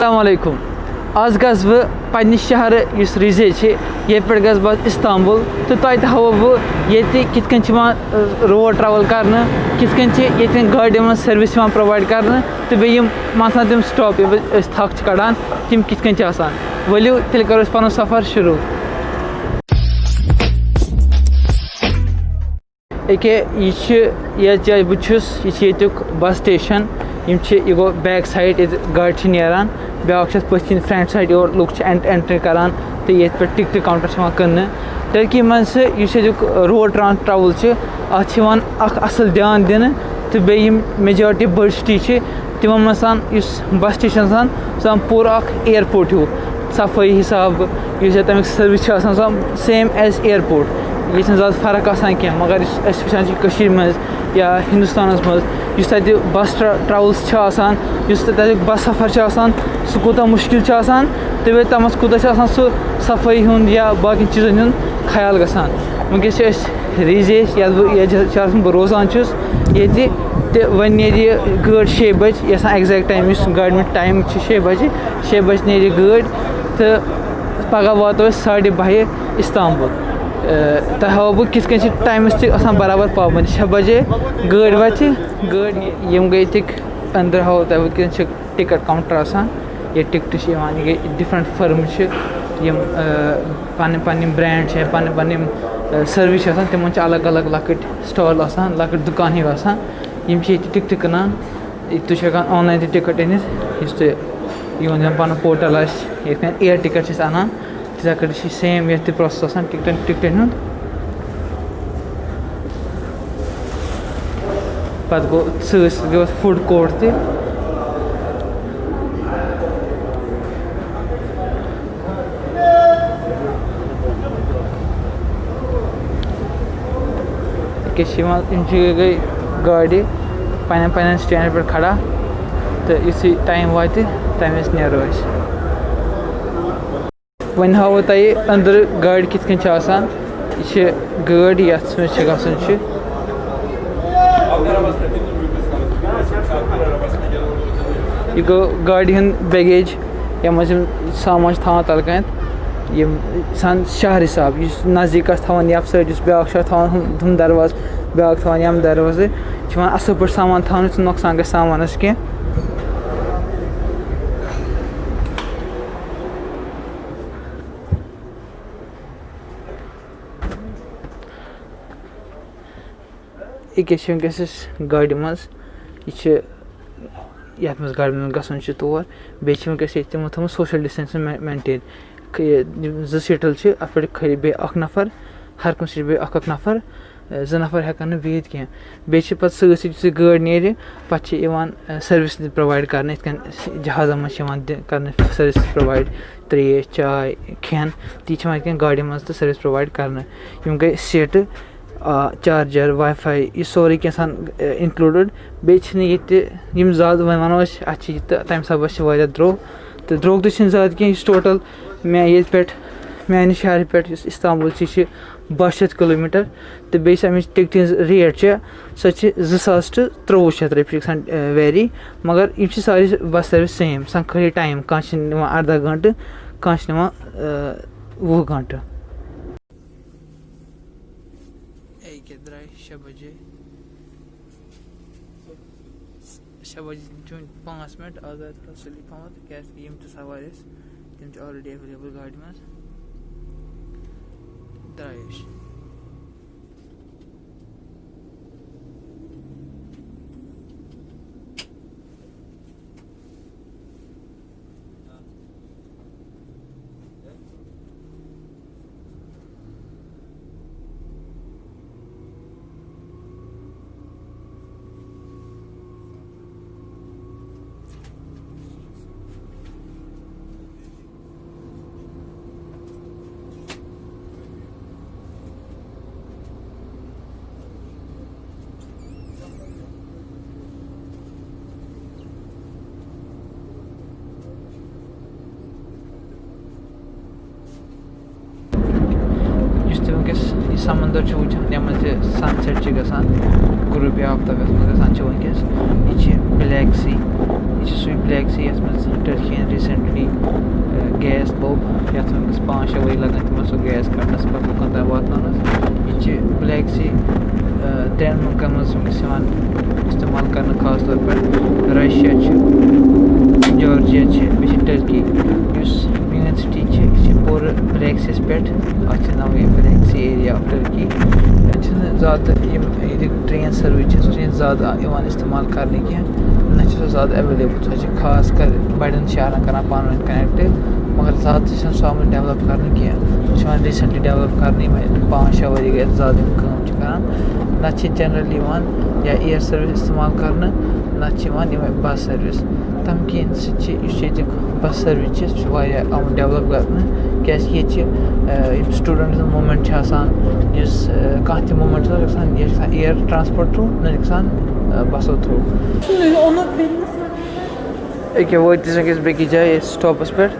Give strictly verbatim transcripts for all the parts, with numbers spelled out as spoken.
السلام علیکم۔ آز گژھٕ بہٕ پننہِ شہرٕ یُس رِزے چھِ، ییٚتہِ پٮ۪ٹھ گژھٕ بہٕ استنبول، تہٕ تۄہہِ تہِ ہاوو بہٕ ییٚتہِ کِتھ کٔنۍ چھِ یِوان، ٲں، روڈ ٹرٛیوٕل کرنہٕ، کِتھ کٔنۍ چھِ ییٚتٮ۪ن گاڑٮ۪ن منٛز سٔروِس یِوان پرٛووایڈ کرنہٕ، تہٕ بیٚیہِ یِم مثلاً تِم سٹاپ ییٚتہِ أسۍ تھکھ چھِ کڑان، تِم کِتھ کٔنۍ چھِ آسان۔ ؤلِو تیٚلہِ کرو أسۍ پنُن سفر شروع۔ أکے، یہِ چھِ یَتھ جایہِ بہٕ چھُس، یہِ چھِ ییٚتیُک بس سٹیشن۔ یِم چھِ، یہِ گوٚو بیک سایڈ، ییٚتہِ گاڑِ چھِ نیران۔ بیٛاکھ چھِ اَتھ پٔتھۍ کِنۍ فرنٹ سایڈ، یور لُکھ چھِ اٮ۪نٹ-، اٮ۪نٹری کران تہٕ ییٚتہِ پٮ۪ٹھ ٹکٹہٕ کاوُنٹر چھِ یِوان کٕننہٕ۔ ٹرکی منٛز چھِ، یُس ییٚتیُک روڈ ٹران-، ٹرٛیوٕل چھِ، اَتھ چھِ یِوان اکھ اَصٕل دیان دِنہٕ، تہٕ بیٚیہِ یِم میجارٹی بٔڑ سٹی چھِ، تِمن منٛز آسان یُس بس سٹیشن آسان، سُہ آسان پوٗرٕ اکھ ایرپورٹ ہیوٗ، صفٲیی حساب، یُس یہِ تَمیُک سٔروِس چھِ آسان، سُہ آسان same as airport۔ ییٚتہِ چھِنہٕ زیادٕ فرق آسان کینٛہہ، مگر یُس أسۍ وٕچھان چھِ کٔشیٖرِ منٛز یا ہِندُستانَس منٛز، یُس تَتہِ بس ٹرٛا-، ٹرٛیولٕز چھِ آسان، یُس تَتہِ تَتیُک بس سفر چھُ آسان، سُہ کوٗتاہ مُشکِل چھُ آسان، تہٕ بیٚیہِ تَتھ منٛز کوٗتاہ چھُ آسان سُہ صفٲیی ہُنٛد یا باقٕے چیٖزَن ہُنٛد خیال گژھان۔ وٕنکیٚس چھِ أسۍ ریٖزے، یَتھ بہٕ، یَتھ شہرَس منٛز بہٕ روزان چھُس، ییٚتہِ، تہٕ وۄنۍ نیرِ یہِ گٲڑۍ شیٚیہِ بَجہِ، یہِ آسان exact time، یُس گاڑِ منٛز time چھِ شیٚیہِ بَجہِ، شیٚیہِ بَجہِ نیرِ یہِ گٲڑۍ، تہٕ پَگاہ واتو أسۍ ساڑِ بَہہِ استنبول۔ اے، تۄہہِ ہاوو بہٕ کِتھ کٔنۍ چھِ ٹایمَس تہِ آسان برابر پابنٛد۔ شےٚ بَجے گٲڑۍ واتہِ، گٲڑۍ، یِم گٔے ییٚتِکۍ أنٛدرٕ، ہاوو تۄہہِ وٕنکیٚنَس چھِ ٹِکٹ کاوُنٹر آسان، ییٚتہِ ٹِکٹہٕ چھِ یِوان، یہِ گٔے different firm چھِ، یِم، اے، پَنٕنۍ پَنٕنۍ یِم brand چھِ یا پَنٕنۍ پَنٕنۍ یِم، اے، service چھِ آسان، تِمَن چھِ الگ الگ لۄکٕٹۍ stall آسان، لۄکٕٹۍ دُکان ہِوۍ آسان۔ یِم چھِ ییٚتہِ ٹِکٹہٕ کٕنان۔ تُہۍ چھِو ہٮ۪کان online تہِ ٹِکٹ أنِتھ، یُس تُہۍ یِہُنٛد زَن پَنُن portal آسہِ، یِتھ کٔنۍ air ticket چھِ أسۍ اَنان، تِتھَے کٲٹھۍ چھِ same یَتھ تہِ process آسان ٹِکٹَن، ٹِکٹَن ہُنٛد۔ پَتہٕ گوٚو سۭتۍ سۭتۍ گوٚو اَتھ food court تہِ۔ أکیٛاہ چھِ یِوان، یِم چھِ گٔے گاڑِ پنٛنٮ۪ن پنٛنٮ۪ن سٹینڈَن پٮ۪ٹھ کھڑا، تہٕ یُتھُے ٹایم واتہِ، تَمہِ وِزِ نیرو أسۍ۔ وۄنۍ ہاوو تۄہہِ أنٛدرٕ گاڑِ کِتھ کٔنۍ چھِ آسان۔ یہِ چھِ گٲڑۍ، یَتھ منٛز چھِ گژھُن چھُ۔ یہِ گوٚو گاڑِ ہُنٛد baggage، یَتھ منٛز یِم سامان چھِ تھاوان تَلہٕ کَنٮ۪تھ۔ یِم چھِ آسان شہر حساب، یُس نزدیٖک آسہِ تھاوان یَپھ سایڈ، یُس بیٛاکھ چھُ تھاوان ہُم، ہُم دروازٕ، بیٛاکھ تھاوان یَمہِ دروازٕ۔ چھِ وَنان اَصٕل پٲٹھۍ سامان تھاوُن، یُتھ نہٕ نۄقصان گژھِ سامانَس کینٛہہ۔ أکیٛاہ چھِ وٕنکیٚس أسۍ گاڑِ منٛز، یہِ چھِ یَتھ منٛز گاڑِ منٛز گژھُن چھُ تور۔ بیٚیہِ چھِ وٕنکیٚس ییٚتہِ تِمو تھٲومٕژ social distancing مے-، maintain۔ کہِ یِم زٕ seat چھِ، اَتھ پٮ۪ٹھ کھٲلِو بیٚیہِ اَکھ نفر، ہر کُنہِ seat بیٚیہِ اَکھ اَکھ نفر، زٕ نفر ہٮ۪کَن نہٕ بِہِتھ کینٛہہ۔ بیٚیہِ چھِ پَتہٕ سۭتۍ سۭتۍ یُس یہِ گٲڑۍ نیرِ، پَتہٕ چھِ یِوان، اَ، service تہِ provide کَرنہٕ، یِتھ کٔنۍ جہازَن منٛز چھِ یِوان دِ-، کَرنہٕ service provide، ترٛیش، چاے، کھٮ۪ن، تی چھِ یِوان یِتھ کٔنۍ گاڑِ منٛز تہٕ service provide کَرنہٕ۔ یِم گٔے seat، آ، charger، Wi-Fi، یہِ سورُے کینٛہہ آسان، اَ، included۔ بیٚیہِ چھِنہٕ ییٚتہِ یِم زیادٕ، وۄنۍ وَنو أسۍ، اَتھ چھِ یہِ تہٕ تَمہِ سببہٕ چھِ واریاہ درٛوگ، تہٕ درٛوگ تہِ چھِنہٕ زیادٕ کینٛہہ۔ یہِ چھِ total مےٚ ییٚتہِ پٮ۪ٹھ، میٛانہِ شہرٕ پٮ۪ٹھ یُس استنبول چھِ، یہِ چھِ باہ شیٚتھ کِلوٗ میٖٹر، تہٕ بیٚیہِ چھِ اَمِچ ٹِکٹہِ ہِنٛز rate چھِ، سۄ چھِ زٕ ساس to ترٛۆوُہ شیٚتھ رۄپیہِ گژھان، اَ، vary، مگر یِم چھِ سارے bus service same، سۄ خٲلی time، کانٛہہ چھِ نِوان اَرداہ گھنٹہٕ، کانٛہہ چھِ نِوان، اَ، وُہ گھنٹہٕ۔ أکیٛاہ درٛاے شےٚ بجے۔ شےٚ بجے چھِ وٕنہِ پانٛژھ مِنٹ، آز آے تھوڑا سُلی پہمتھ، کیٛازِکہِ یِم تہِ سوارِ ٲسۍ، تِم چھِ already available گاڑِ منٛز۔ درٛاے أسۍ۔ یُس تُہۍ وٕنکیٚس یہِ سمندر چھِو وٕچھان، یَتھ منٛز یہِ sunset چھِ گژھان، غروٗبِ آفتاب یَتھ منٛز گژھان چھِ وٕنکیٚس، یہِ چھِ Black Sea۔ یہِ چھِ سُے بلیک سی یَتھ منٛز ٹٔرکی یَن ریٖسٮ۪نٛٹلی گیس لوٚب، یَتھ وٕنکٮ۪س پانٛژھ شےٚ ؤری لَگان تِمَن سُہ گیس کَڑنَس پَتہٕ لُکَن تام واتناونَس۔ یہِ چھِ بلیک سی ترٛٮ۪ن مُلکَن منٛز وٕنکٮ۪س یِوان استعمال کَرنہٕ، خاص طور پٮ۪ٹھ رَشیا چھِ، جارجیا چھِ، بیٚیہِ چھِ ٹٔرکی۔ یُس میٛٲنۍ سِٹی چھِ، یہِ چھِ پوٗرٕ بلیک سیَس پٮ۪ٹھ۔ اَتھ چھِ ناو یہِ Black Sea area of Turkey. ییٚتہِ چھِنہٕ زیادٕ یِم ییٚتِکۍ ٹرٛین سٔروِس چھِ، سۄ چھِنہٕ زیادٕ یِوان استعمال کَرنہٕ کینٛہہ، نہ چھِ سۄ زیادٕ ایویلیبٕل۔ سۄ چھِ خاص کر بَڑٮ۪ن شہرَن کَران پانہٕ ؤنۍ کَنٮ۪کٹ، مگر زیادٕ تہِ چھِنہٕ سۄ آمٕژ ڈیولَپ کَرنہٕ کینٛہہ۔ سۄ چھِ یِوان ریٖسٮ۪نٛٹلی ڈیولَپ کَرنہٕ، یِمَے پانٛژھ شےٚ ؤری گٔے زیادٕ یِم کٲم چھِ کَران، نَتہٕ چھِ جَنرَلی یِوان یا اِیَر سٔروِس استعمال کَرنہٕ، نَتہٕ چھِ یِوان یِمَے بَس سٔروِس۔ تَمہِ کِنۍ سۭتۍ چھِ یُس ییٚتیُک بَس سٔروِس چھِ، سُہ چھُ واریاہ آمُت ڈیولَپ کَرنہٕ، کیٛازِکہِ ییٚتہِ چھِ، آ، یِم سٹوٗڈنٛٹٕس موٗمٮ۪نٛٹ چھِ آسان، یُس، آ، کانٛہہ تہِ موٗمٮ۪نٛٹ چھِ آسان، یہِ چھِ گژھان اِیَر ٹرٛانسپوٹ تھرٛوٗ، نہ چھِ گژھان، آ، بَسو تھرٛوٗ۔ أکیٛاہ وٲتۍ أسۍ أکِس بیٚکِس جایہِ، أسۍ سٹاپَس پٮ۪ٹھ۔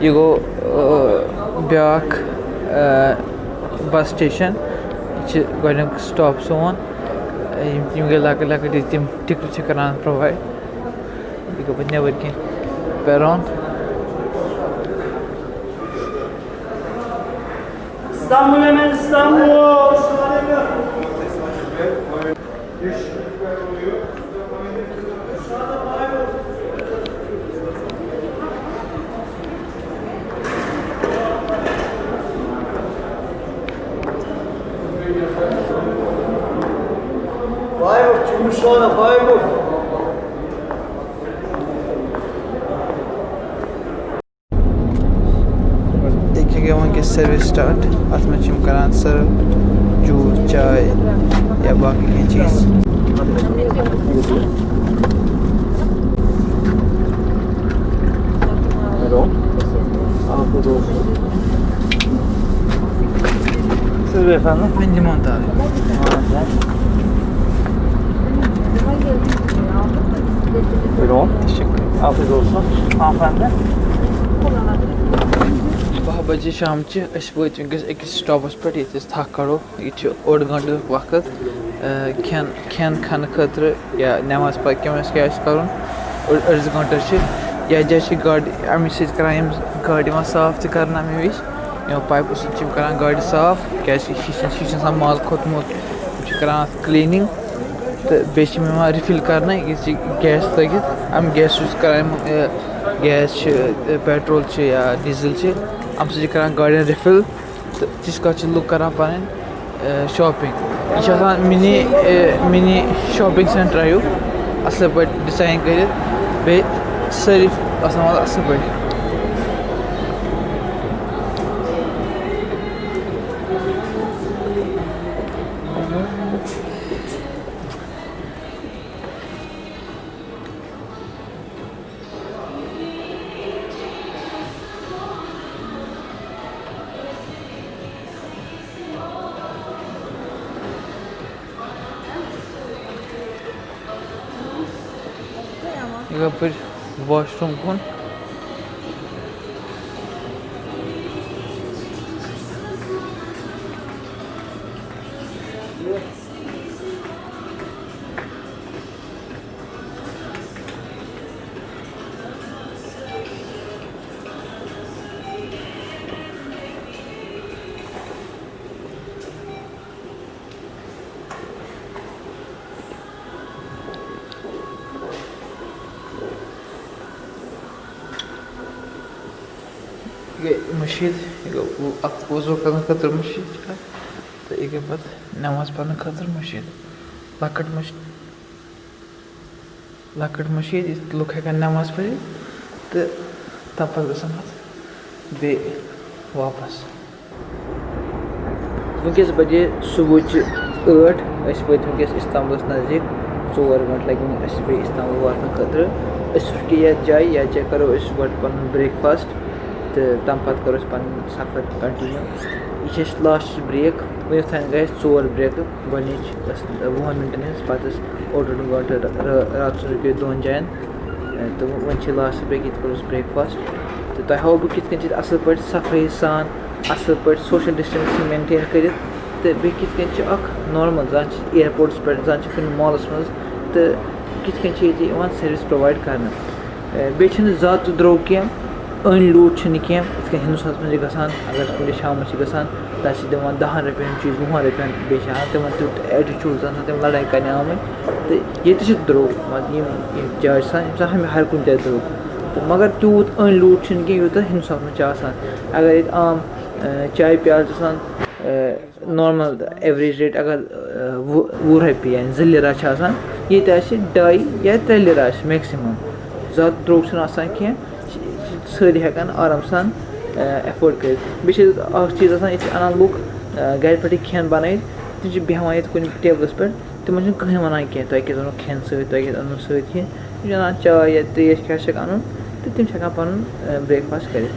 یہِ گوٚو، آ، بیٛاکھ، آ، بَس سٹیشَن۔ یہِ چھِ گۄڈٕنیُک سٹاپ سون۔ یِم، یِم گٔے لۄکٕٹۍ لۄکٕٹۍ، ییٚتہِ تِم ٹِکٹہٕ چھِ کَران پرٛووایڈ۔ یہِ گوٚو پَتہٕ نٮ۪بٕرۍ کِنۍ پیران۔ Stambulemen Stambulo. Freiburg, Timošana, Freiburg. ییٚکیٛاہ گٔے وٕنکیٚس سٔروِس سٹارٹ۔ اَتھ منٛز چھِ یِم کَران سٔرٕو جوٗس، چاے یا باقٕے کینٛہہ چیٖز۔ Hello. آپ کو دو۔ سر بیٹھا نا۔ وۄنۍ دِمو تَلہٕ۔ ہاں، سر۔ Hello. شُکریہ۔ آپ کو دو۔ آپ آ۔ باہ بجے شامچہِ أسۍ وٲتۍ وٕنکیٚس أکِس سٹاپَس پٮ۪ٹھ، ییٚتہِ أسۍ تھَکھ کَڑو۔ ییٚتہِ چھُ اوٚڑ گٲنٛٹہٕ وقت، آ، کھٮ۪ن، کھٮ۪ن کھٮ۪نہٕ خٲطرٕ یا نٮ۪ماز پَرِ کَمہِ آسہِ کیٛاہ آسہِ کَرُن، أڑ-، أڑۍ زٕ گٲنٛٹہٕ چھِ۔ یَتھ جایہِ چھِ گاڑِ، اَمہِ سۭتۍ کَران یِم گاڑِ یِوان صاف تہِ کَرنہٕ اَمہِ وِزِ۔ یِمو پایپو سۭتۍ چھِ یِم کَران گاڑِ صاف، کیٛازِکہِ شیٖشَن، شیٖشَن آسان مَل کھوٚتمُت۔ یِم چھِ کَران اَتھ کٕلیٖنِنٛگ تہٕ بیٚیہِ چھِ یِم یِوان رِفِل کَرنہٕ، یُس یہِ گیس لٲگِتھ، اَمہِ گیس سۭتۍ چھِ کَران یِم، آ، گیس چھِ، آ، پیٹرول چھِ یا ڈیٖزل چھِ، اَمہِ سۭتۍ چھِ کَران گاڑٮ۪ن رِفِل۔ تہٕ تِژھ کَتھ چھِ لُکھ کَران پَنٕنۍ، آ، شاپِنٛگ۔ یہِ چھِ آسان مِنی، آ، مِنی شاپِنٛگ سٮ۪نٹَر ہیوٗ، اَصٕل پٲٹھۍ ڈِزاین کٔرِتھ، بیٚیہِ سٲری آسان مطلب اَصٕل پٲٹھۍ۔ یہِ کَپٲرۍ واش روٗم کُن؟ یہِ گٔے مٔشیٖد، یہِ گوٚو اَکھ وضوٗ کَرنہٕ خٲطرٕ مٔشیٖد چھِ اَتھ، تہٕ یہِ گٔے پَتہٕ نٮ۪ماز پَرنہٕ خٲطرٕ مٔشیٖد، لۄکٕٹ مٔشیٖد۔ لۄکٕٹ مٔشیٖد، ییٚتہِ لُکھ ہٮ۪کَن نٮ۪ماز پٔرِتھ تہٕ تَمہِ پَتہٕ گژھن پَتہٕ بیٚیہِ واپَس۔ وٕنکیٚس بَجے صُبحٕچہِ ٲٹھ۔ أسۍ وٲتۍ وٕنکیٚس اِستانبُلَس نزدیٖک۔ ژور گٲنٛٹہٕ لَگہِ وٕنہِ اَسہِ بیٚیہِ اِستانبُل واتنہٕ خٲطرٕ۔ أسۍ رُکے یَتھ جایہِ، یَتھ جایہِ کَرو أسۍ گۄڈٕ پَنُن برٛیک فاسٹ تہٕ تَمہِ پَتہٕ کَرو أسۍ پَنُن سَفر کَنٹِنیوٗ۔ یہِ چھِ اَسہِ لاسٹٕچ برٛیک۔ وٕنیُک تام گٔے اَسہِ ژور برٛیکہٕ۔ گۄڈٕنِچ ٲس وُہَن مِنٹَن ہِنٛز، پَتہٕ ٲس اوٚڑ اوٚڑ گٲنٛٹہٕ را-، را-، راتَس رُکے دۄن جایَن۔ تہٕ وۄنۍ چھِ لاسٹَس بیٚیہِ ییٚتہِ کوٚر اَسہِ برٛیک فاسٹ۔ تہٕ تۄہہِ ہاوو بہٕ کِتھ کٔنۍ چھِ اَصٕل پٲٹھۍ صفٲیی سان، اَصٕل پٲٹھۍ سوشَل ڈِسٹَنسِنٛگ مینٹین کٔرِتھ۔ تہٕ بیٚیہِ کِتھ کٔنۍ چھِ اَکھ نارمَل، زَن چھِ ایرپوٹَس پٮ۪ٹھ، زَن چھِ کُنہِ مالَس منٛز، تہٕ کِتھ کٔنۍ چھِ ییٚتہِ یِوان سٔروِس پرٛووایڈ کَرنہٕ۔ بیٚیہِ چھِنہٕ زیادٕ تہِ درٛوگ کینٛہہ، أنۍ لوٗٹھ چھِنہٕ کینٛہہ، یِتھ کٔنۍ ہِندوستانَس منٛز چھِ گژھان، اگر أسۍ کُنہِ جایہِ شامَس چھِ گژھان، تَتہِ چھِ دِوان دَہَن رۄپیَن چیٖز، وُہَن رۄپیَن، بیٚیہِ چھِ ہٮ۪وان تِمَن تیُتھ attitude آسان، تِم لَڑٲے کَرنہِ آمٕتۍ۔ تہٕ ییٚتہِ چھِ درٛوگ، مطلب، یِم، یِم جایہِ چھِ آسان، یِم چھِ آسان ہر کُنہِ جایہِ درٛوگ۔ تہٕ مگر تیوٗت أنۍ لوٗٹھ چھِنہٕ کینٛہہ، یوٗتاہ ہِندوستانَس منٛز چھِ آسان۔ اگر ییٚتہِ عام، اَ، چایہِ پیالہٕ چھِ آسان، اَ، normal average rate اگر، اَ، وُہ، وُہ رۄپیہِ یا زٕ لیٖرا چھِ آسان، ییٚتہِ آسہِ ڈاے یا ترٛےٚ لیٖرا آسہِ maximum۔ زیادٕ درٛوگ چھُنہٕ آسان کینٛہہ، سٲری ہٮ۪کَن آرام سان، اَ، afford کٔرِتھ۔ بیٚیہِ چھِ اَکھ چیٖز آسان، ییٚتہِ چھِ اَنان لُکھ، اَ، گَرِ پٮ۪ٹھٕے کھٮ۪ن بَنٲوِتھ، تِم چھِ بیٚہوان ییٚتہِ کُنہِ ٹیبلَس پٮ۪ٹھ، تِمَن چھُنہٕ کٕہٕنۍ وَنان کینٛہہ، تۄہہِ کیٛازِ اوٚنوُ کھٮ۪ن سۭتۍ، تۄہہِ کیٛازِ اوٚنوُ سۭتۍ کینٛہہ۔ تِم چھِ اَنان چاے یا ترٛیش کیٛاہ چھِ اَنُن، تہٕ تِم چھِ ہٮ۪کان پَنُن، اَ، breakfast کٔرِتھ۔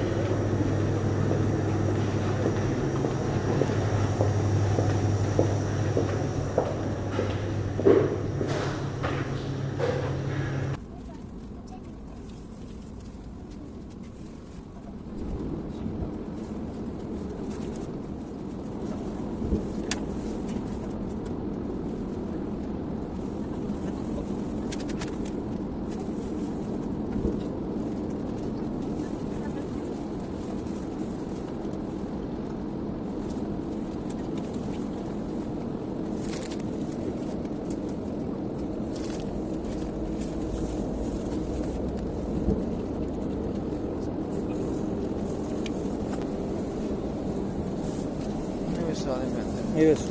Yes. Buyurun.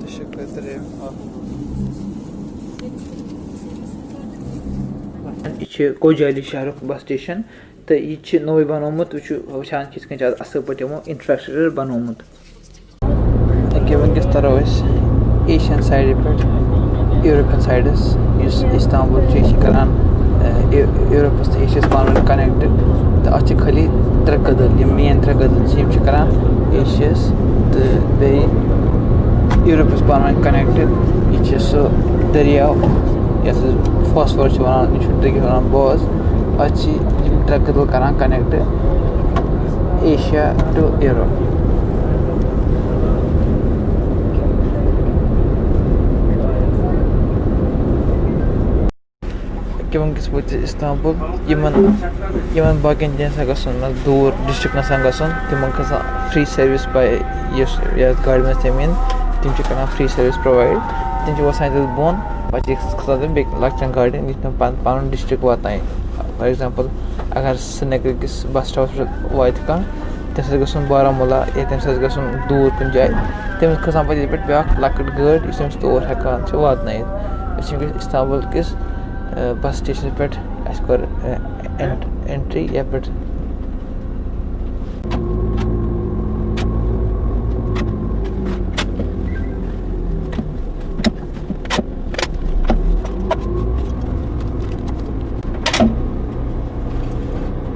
Teşekkür ederim. یہِ چھِ کوجالی شہرُک bus station، تہٕ یہِ تہِ چھُ نوٚوُے بَنومُت۔ وٕچھِو، وٕچھان چھِ یِتھ کٔنۍ چھُ اَتھ اَصٕل پٲٹھۍ یِمو infrastructure بَنومُت۔ أکیٛاہ وٕنکیٚس تَرو أسۍ ایشیَن سایڈٕ پٮ۪ٹھ یوٗروپَن سایڈَس، یُس اِستانبُل چھُ، یہِ چھِ کَران، اَ، یوٗ-، یوٗروپَس تہٕ ایشیَس پانہٕ ؤنۍ connect۔ تہٕ اَتھ چھِ خٲلی ترٛےٚ کٔدٕل، یِم main ترٛےٚ کٔدٕل چھِ، یِم چھِ کَران ایشیَس تہٕ بیٚیہِ یوٗروپَس پانہٕ ؤنۍ connect۔ یہِ چھِ سُہ دٔریاو، یَتھ أسۍ فاسفور چھِ وَنان، یہِ چھُ تُرکِس وَنان بوز۔ اَتھ چھِ یِم ترٛےٚ کٔدٕل کَران connect Asia to Europe۔ کہِ وٕنکیٚس وٲتۍ أسۍ اِستانبُل۔ یِمَن، یِمَن باقیَن جایَن آسان گژھُن، مطلب، دوٗر district آسان گژھُن، تِمَن کھَسان free service by یُس یَتھ گاڑِ منٛز تِم یِن، تِم چھِ کَران free service provide۔ تِم چھِ وَسان ییٚتٮ۪تھ بۄن، پَتہٕ چھِ کھَسان تِم بیٚیہِ لۄکچَن گاڑٮ۪ن، یُتھ تِم پَن-، پَنُن district واتناوِ۔ For example، اگر سرینگرٕ کِس bus stopَس پٮ۪ٹھ واتہِ کانٛہہ، تٔمِس آسہِ گژھُن بارہمولہ یا تٔمِس آسہِ گژھُن دوٗر کُنہِ جایہِ، تٔمِس کھَسان پَتہٕ ییٚتہِ پٮ۪ٹھ بیٛاکھ لۄکٕٹ گٲڑۍ، یُس تٔمِس تور ہٮ۪کان چھِ واتنٲیِتھ۔ أسۍ چھِ وٕنکیٚس اِستانبُل کِس، اَ، bus stationَس پٮ۪ٹھ۔ اَسہِ کوٚر، اَ، ent-، entry یَپٲرۍ۔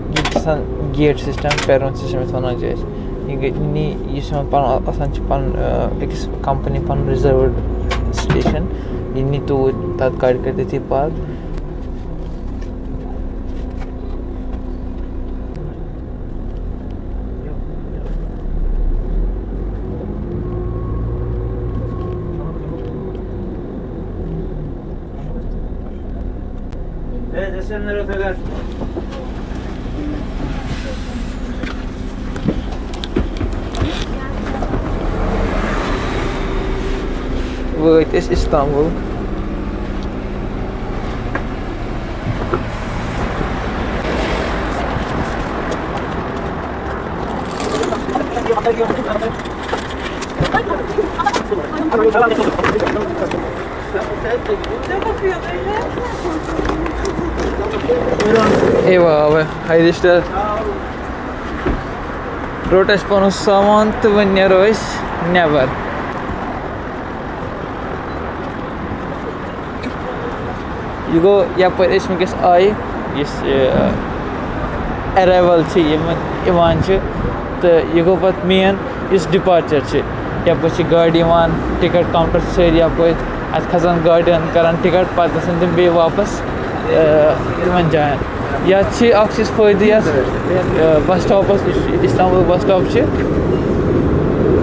یہِ چھِ آسان gate system، paron system یَتھ وَنان چھِ أسۍ۔ یہِ گٔے نی-، یُس یِمَن پَنُن آسان چھِ پَنُن، آ، أکِس company پَنُن reserved station، یہِ نی توٗرۍ تَتھ گاڑِ کٔرۍ تٔتی park۔ وٲتۍ أسۍ اِستانبُل۔ اے واہ، واہ، ہاے رِشتہٕ۔ روٚٹ اَسہِ پَنُن سامان تہٕ وۄنۍ نیرو أسۍ نٮ۪بر۔ یہِ گوٚو یَپٲرۍ أسۍ وٕنکیٚس آیہِ، یُس، یہِ، arrival چھِ، یِم یِوان چھِ، تہٕ یہِ گوٚو پَتہٕ main یُس departure چھِ۔ یَپٲرۍ چھِ گاڑِ یِوان، ticket counter چھِ سٲری یَپٲرۍ، اَتہِ کھَسان گاڑٮ۪ن، کَران ticket، پَتہٕ گژھان تِم بیٚیہِ واپَس، آ، تِمَن جایَن۔ یَتھ چھِ اَکھ چیٖز فٲیدٕ یَتھ، آ، bus stopَس، یُس اِستانبُل bus stop چھِ،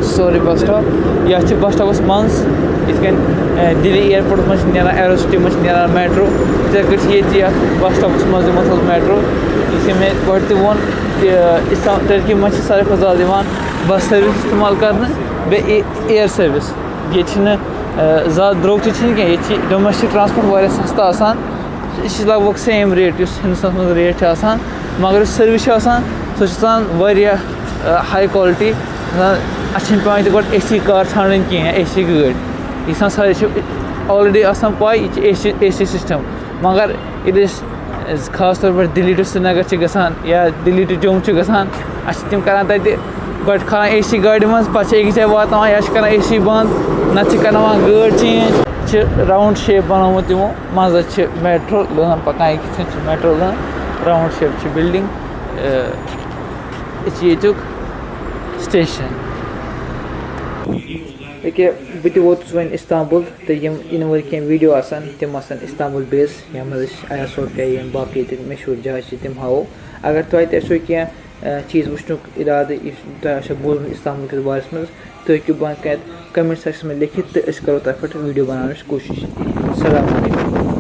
سورُے بس سٹاپ، یَتھ چھِ بس سٹاپَس منٛز یِتھ کٔنۍ، اے، دِلی ایرپورٹَس منٛز چھِ نیران، ایرو سٹی منٛز چھِ نیران میٹرو، یِتھَے کٔنۍ چھِ ییٚتہِ یَتھ بس سٹاپَس منٛز دِمو تھوٚد میٹرو۔ یہِ چھِ مےٚ گۄڈٕ تہِ ووٚن کہِ اِسلام ٹرکی منٛز چھِ ساروی کھۄتہٕ زیادٕ یِوان بس سٔروِس استعمال کَرنہٕ، بیٚیہِ اے-، ایر سٔروِس۔ ییٚتہِ چھِنہٕ، اے، زیادٕ درٛوگ تہِ چھِنہٕ کینٛہہ، ییٚتہِ چھِ ڈومیسٹِک ٹرانسپورٹ واریاہ سَستہٕ آسان۔ یہِ چھِ لگ بگ سیم ریٹ یُس ہِندُستانَس منٛز ریٹ چھِ آسان، مگر یُس سٔروِس چھِ آسان، سۄ چھِ آسان واریاہ، اے، ہاے کوالٹی۔ اَسہِ چھِنہٕ پٮ۪وان ییٚتہِ گۄڈٕ اے سی کار ژھانٛڈٕنۍ کینٛہہ، اے سی گٲڑۍ۔ یہِ چھِ آسان سارے چھِ آلریڈی آسان پَے، یہِ چھِ A C, A C system. مگر ییٚلہِ أسۍ خاص طور پٮ۪ٹھ دِلہِ to سرینگر چھِ گژھان یا دِلہِ to جوٚم چھِ گژھان، اَسہِ چھِ تِم کَران تَتہِ گۄڈٕ کھالان اے سی گاڑِ منٛز، پَتہٕ چھِ أکِس جایہِ واتناوان یا چھِ کَران اے سی بنٛد، نَتہٕ چھِ کَرناوان گٲڑۍ چینج۔ چھِ راوُنٛڈ شیپ بَنومُت تِمو، منٛزَس چھِ میٹرو لٲن پَکان، أکِس چھِ میٹرو لٲن، راوُنٛڈ شیپ چھِ بِلڈِنٛگ۔ اے، یہِ چھِ ییٚتیُک سٹیشن۔ ییٚکیٛاہ بہٕ تہِ ووتُس وۄنۍ استنبول، تہٕ یِم یِنہٕ وٲلۍ کینٛہہ ویٖڈیو آسَن، تِم آسَن استنبول بیس، یَتھ منٛز أسۍ آیا صوفیا یا یِم باقٕے ییٚتِکۍ مشہوٗر جایہِ چھِ، تِم ہاوو۔ اگر تۄہہِ تہِ آسیو کینٛہہ، اَ، چیٖز وٕچھنُک اِرادٕ، یُس تۄہہِ آسیو بوٗزمُت استنبول کِس بارَس منٛز، تُہۍ ہیٚکِو بۄنہٕ کَنٮ۪تھ کمنٹ سیکشن منٛز لیکھِتھ، تہٕ أسۍ کَرو تۄہہِ پٮ۪ٹھ ویٖڈیو بَناونٕچ کوٗشِش۔ السلام علیکم۔